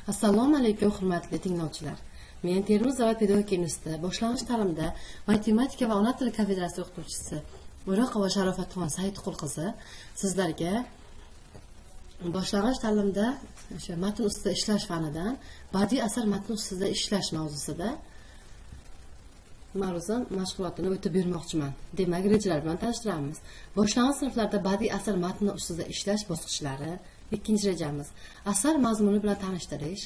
Assalomu alaykum, hurmatli tinglovchilar. Men Termiz davlat pedagogika institutida boshlang'ich ta'limda matematika va ona tili kafedrasi o'qituvchisi O'roqova Sharofatxon Saidqul qizi sizlarga boshlang'ich ta'limda o'sha matn ustida ishlash fanidan badiiy asar matn ustida ishlash mavzusida ma'ruza mashg'ulotini o'tib bermoqchiman. Demak, rejalar bilan tanishtiramiz. Boshlang'ich sinflarda badiiy asar matni ustida ishlash bosqichlari. Ikkinchi rejamiz asar mazmuni bilan tanishtirish.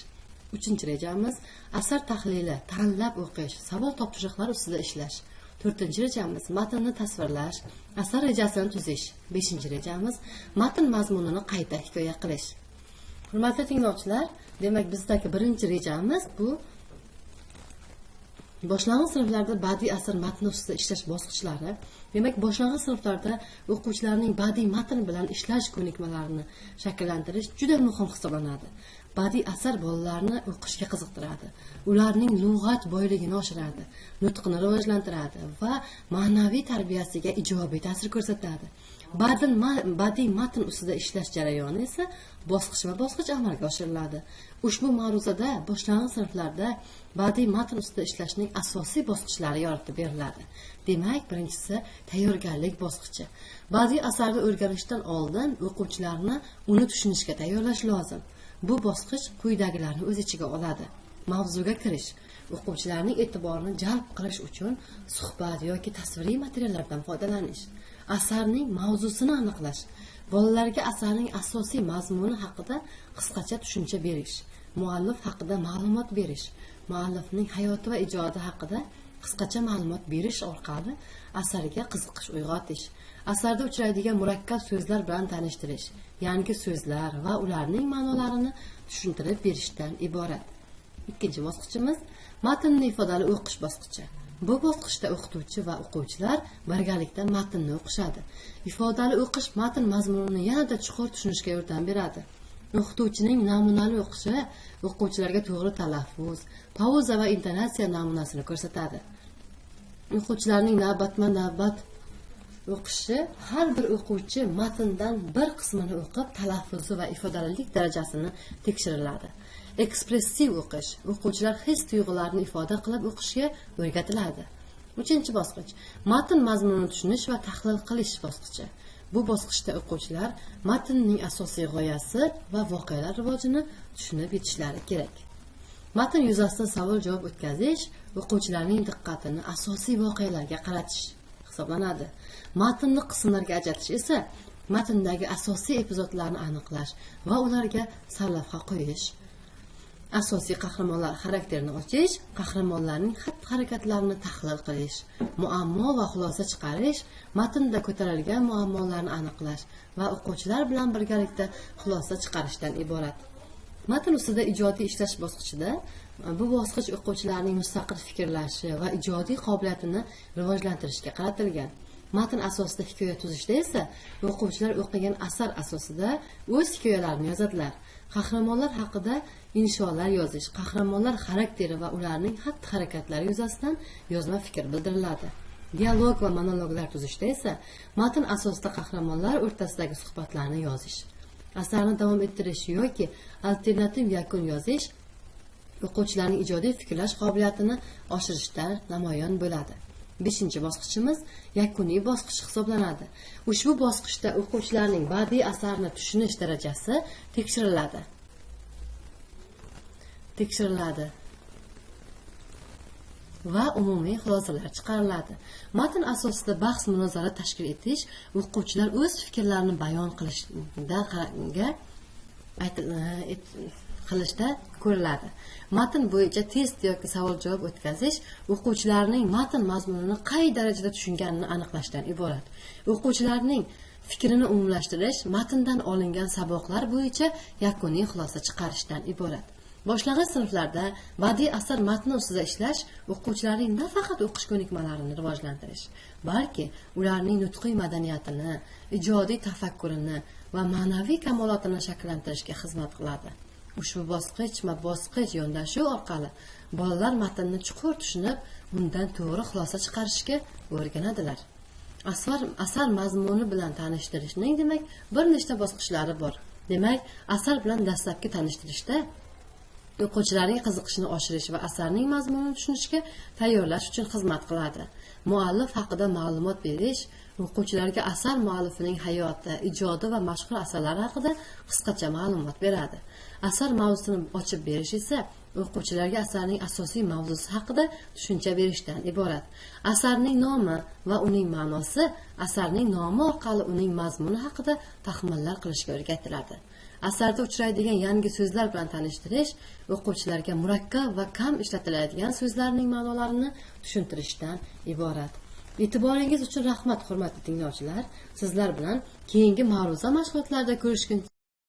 Uchinchi rejamiz asar tahlili, tanlab o'qish, savol topshiriqlar ustida ishlash. To'rtinchi rejamiz matnni tasvirlash, asar rejasini tuzish. Beshinchi rejamiz matn mazmunini qayta hikoya qilish. Hurmatli tinglovchilar, demak bizdagi birinchi rejamiz bu boshlang'ich sinflarda badiiy asar matni ustida ishlash bosqichlari. Demak, boshlang'ich sinflarda o'quvchilarning badiiy matn bilan ishlash ko'nikmalarini shakllantirish juda muhim hisoblanadi. Badiiy asar bolalarni o'qishga qiziqtiradi, ularning lug'at boyligini oshiradi, nutqini rivojlantiradi va ma'naviy tarbiyasiga ijobiy ta'sir ko'rsatadi. Badiiy matn ustida ishlash jarayoni esa bosqichma-bosqich amalga oshiriladi. Ushbu ma'ruzada boshlang'ich sinflarda badiiy matn ustida ishlashning asosiy bosqichlari yoritib beriladi. Demak, birinchisi tayyorgarlik bosqichi. Badiiy asarni o'rganishdan oldin o'quvchilarni uni tushunishga tayyorlash lozim. Bu bosqich quyidagilarni o'z ichiga oladi. Mavzuga kirish, o'quvchilarning e'tiborini jalb qilish uchun suhbat yoki tasviriy materiallardan foydalanish, asarning mavzusini aniqlash, bolalarga asarning asosiy mazmuni haqida qisqacha tushuncha berish, muallif haqida ma'lumot berish, muallifning hayoti va ijodi haqida qisqacha ma'lumot berish orqali asarga qiziqish uyg'otish, asarda uchraydigan murakkab so'zlar bilan tanishtirish, yangi so'zlar va ularning ma'nolarini tushuntirib berishdan iborat. Ikkinchi bosqichimiz matnni ifodali o'qish bosqichi. Bu bosqichda o'qituvchi va o'quvchilar birgalikda matnni o'qishadi. Ifodali o'qish matn mazmunini yanada chuqur tushunishga yordam beradi. O'qituvchining namunali o'qishi o'quvchilarga to'g'ri talaffuz, pauza va intonatsiya namunasini ko'rsatadi. O'quvchilarning navbatma-navbat o'qishi har bir o'quvchi matndan bir qismini o'qib, talaffuzi va ifodalilik darajasini tekshiriladi. Ekspressiv o'qish o'quvchilar his tuyg'ularini ifoda qilib o'qishga o'rgatiladi. Uchinchi bosqich matn mazmunini tushunish va tahlil qilish bosqichi. Bu bosqichda o'quvchilar matnning asosiy g'oyasi va voqealar rivojini tushunib yetishlari kerak. Matn yuzasidan savol-javob o'tkazish o'quvchilarning diqqatini asosiy voqealarga qaratish hisoblanadi. Matnni qismlarga ajratish esa matndagi asosiy epizodlarni aniqlash va ularga sarlavha qo'yish, asosiy qahramonlar xarakterini ochish, qahramonlarning xatti-harakatlarini tahlil qilish, muammo va xulosa chiqarish, matnda ko'tarilgan muammolarni aniqlash va o'quvchilar bilan birgalikda xulosa chiqarishdan iborat. Matn ustida ijodiy ishlash bosqichida bu bosqich o'quvchilarning mustaqil fikrlashi va ijodiy qobiliyatini rivojlantirishga qaratilgan. Matn asosida hikoya tuzishda esa o'quvchilar o'qigan asar asosida o'z hikoyalarini yozadilar. Qahramonlar haqida insholar yozish, qahramonlar xarakteri va ularning xatti-harakatlari yuzasidan yozma fikr bildiriladi. Dialog va monologlar tuzishda esa matn asosida qahramonlar o'rtasidagi suhbatlarni yozish, asarni davom ettirish yoki alternativ yakun yozish o'quvchilarning ijodiy fikrlash qobiliyatini oshirishda namoyon bo'ladi. Beshinchi bosqichimiz yakuniy bosqich hisoblanadi. Ushbu bosqichda o'quvchilarning badiiy asarni tushunish darajasi tekshiriladi va umumiy xulosalar chiqariladi. Matn asosida bahs munozara tashkil etish o'quvchilar o'z fikrlarini bayon qilishda ko'riladi. Matn bo'yicha test yoki savol-javob o'tkazish o'quvchilarning matn mazmunini qay darajada tushunganini aniqlashdan iborat. O'quvchilarning fikrini umumlashtirish matndan olingan saboqlar bo'yicha yakuniy xulosa chiqarishdan iborat. Boshlang'ich sinflarda badiiy asar matni ustida ishlash o'quvchilarning nafaqat o'qish ko'nikmalarini rivojlantirish, balki ularning nutqiy madaniyatini, ijodiy tafakkurini va ma'naviy kamolotini shakllantirishga xizmat qiladi. Ushbu bosqichma-bosqich yondashuv orqali bolalar matnni chuqur tushunib, undan to'g'ri xulosa chiqarishga o'rganadilar. Asar mazmuni bilan tanishtirishning demak bir nechta bosqichlari bor. Demak, asar bilan dastlabki tanishtirishda O'quvchilarning qiziqishini oshirish va asarning mazmunini tushunishga tayyorlash uchun xizmat qiladi. Muallif haqida ma'lumot berish o'quvchilarga asar muallifining hayoti, ijodi va mashhur asarlari haqida qisqacha ma'lumot beradi. Asar mavzusini ochib berish esa o'quvchilarga asarning asosiy mavzusi haqida tushuncha berishdan iborat. Asarning nomi va uning ma'nosi asarning nomi orqali uning mazmuni haqida taxminlar qilishga o'rgatiladi. Asarda uchraydigan yangi so'zlar bilan tanishtirish o'quvchilarga murakkab va kam ishlatiladigan so'zlarning ma'nolarini tushuntirishdan iborat. E'tiboringiz uchun rahmat, hurmatli tinglovchilar. Sizlar bilan keyingi ma'ruza mashg'ulotlarida ko'rishguncha.